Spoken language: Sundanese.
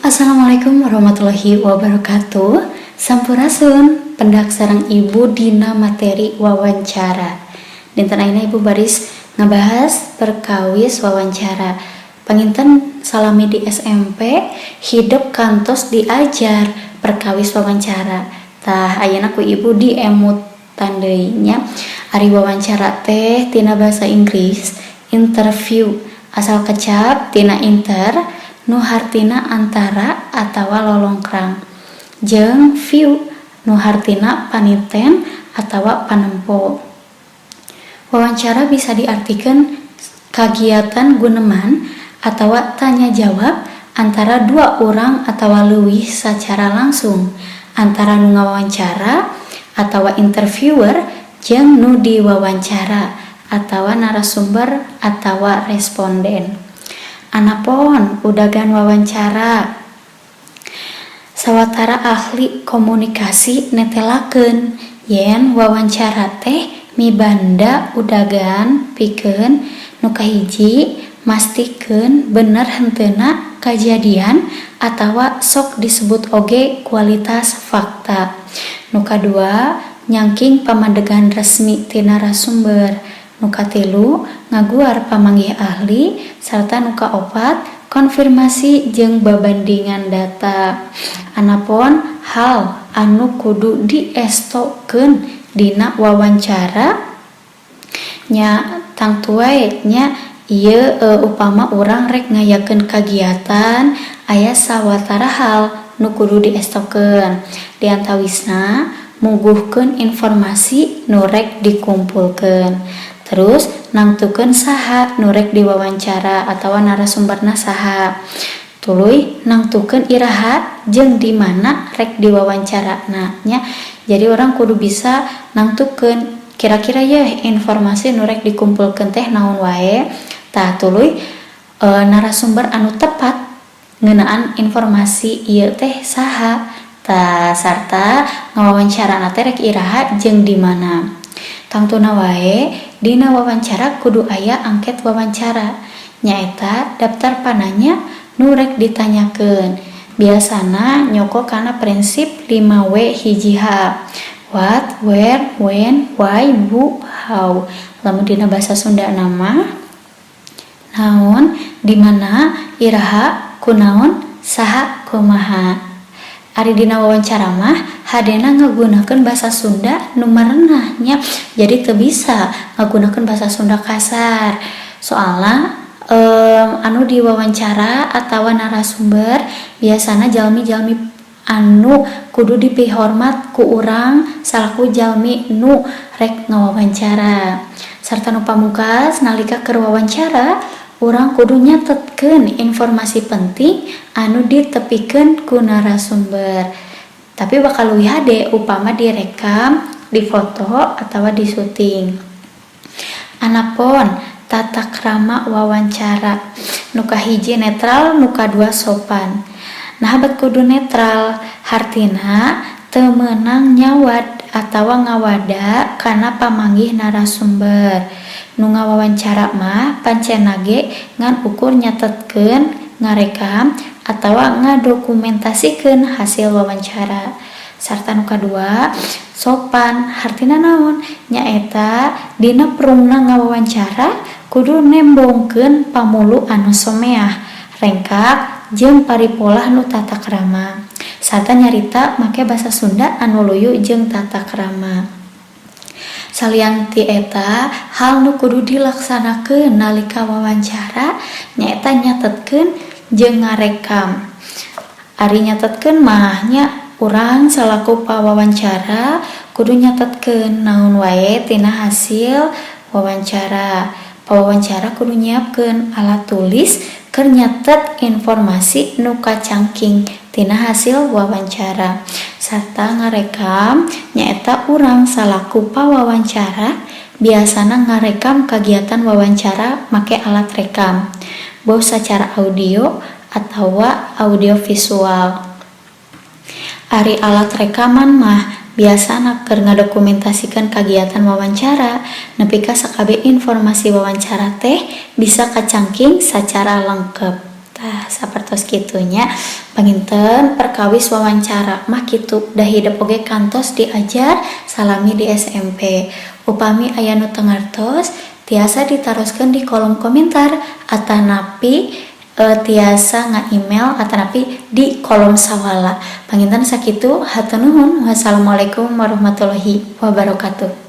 Assalamualaikum warahmatullahi wabarakatuh. Sampurasun, pendak sareng Ibu dina materi wawancara. Dinten ayeuna Ibu baris ngabahas perkawis wawancara. Panginten salami di SMP hidep kantos diajar perkawis wawancara. Tah, ayeuna ku Ibu diemutan deui nya. Ari wawancara teh tina bahasa Inggris interview, asal kecap tina inter nu hartina antara atawa lolongkrang, jeung view nu hartina paniten atawa panempo. Wawancara bisa diartikeun kagiatan guneman atawa tanya jawab antara dua orang atawa leuwih sacara langsung antara nu ngawawancara atawa interviewer jeung nu diwawancara atawa narasumber atawa responden. Anapon udagan wawancara, sawatara ahli komunikasi netelakeun yen wawancara teh mibanda udagan pikeun: nu kahiji, mastikeun bener henteuna kajadian atawa sok disebut oge kualitas fakta; nu kadua, nyangking pamadegan resmi ti narasumber; nu katilu, ngaguar pamanggih ahli; sarta nu kaopat, konfirmasi jeung babandingan data. Anapon hal anu kudu diestokeun dina wawancara nya, tangtu wae nya ieu upama urang rek ngayakeun kagiatan, aya sawatara hal nu kudu diestokeun, di antawisna muguhkeun informasi nu rek dikumpulkeun, terus nangtukeun saha nu rek diwawancara atawa narasumberna saha, tuluy nangtukeun iraha jeung di mana rek diwawancara nya. Jadi urang kudu bisa nangtukeun kira-kira ya informasi nu rek dikumpulkeun teh naon wae. Tah, tuluy narasumber anu tepat ngeunaan informasi ieu teh saha. Tah, sarta ngawawancara teh rek iraha jeung di mana. Tangtuna wae dina wawancara kudu aya angket wawancara, nyaeta daftar pananya nu rek ditanyakeun. Biasana nyoko kana prinsip 5W 1H: what, where, when, why, who, how. Lamun dina bahasa Sunda mah naon, di mana, iraha, kunaon, saha, kumaha. Ari dina wawancara mah hadena ngagunakeun bahasa Sunda nu marenah nya, jadi teu bisa ngagunakeun bahasa Sunda kasar, soalna anu diwawancara atawa narasumber biasana jalmi-jalmi anu kudu dipihormat ku urang salaku jalmi nu rek ngawawancara. Sarta nu pamungkas, nalika keur wawancara urang kudu nyatetkeun informasi penting anu ditepikeun ku narasumber, tapi bakal leuwih hade upama direkam, difoto, atawa disuting. Anapon tata krama wawancara: nu kahiji netral, nu kadua sopan. Nah, bet kudu netral hartina teu meunang nyawad atawa ngawada kana pamanggih narasumber. Nu ngawawancara mah pancena ge ngan ukur nyatetkeun, ngarekam, atawa ngadokumentasikeun hasil wawancara. Sarta nu kadua sopan hartina naon? Nyaeta dina perungna ngawawancara kudu nembongkeun pamulu anu someah, rengkak, jeung paripolah nu tata krama, sarta nyarita make basa Sunda anu luyu jeung tata krama. Salian ti eta, hal nu kudu dilaksanakeun nalika wawancara nyaeta nyatetkeun jeung ngarekam. Ari nyatetkeun mah nya urang salaku pawawancara kudu nyatetkeun naon wae tina hasil wawancara. Pawawancara kudu nyiapkeun alat tulis keur nyatet informasi nu kacangking tina hasil wawancara. Sarta ngarekam nyaeta urang salaku pawawancara biasana ngarekam kagiatan wawancara make alat rekam, boh sacara audio atawa audio visual. Ari alat rekaman mah biasana keur ngadokumentasikeun kagiatan wawancara nepi ka sakabeh informasi wawancara teh bisa kacangking sacara lengkep. Tah, sapertos kitu nya. Panginten perkawis wawancara mah kitu, da hidep oge kantos diajar salami di SMP. Upami aya nu teu ngartos, tiasa ditaroskeun di kolom komentar atanapi tiasa nga-email atanapi di kolom sawala. Panginten sakitu, hatur nuhun. Wassalamualaikum warahmatullahi wabarakatuh.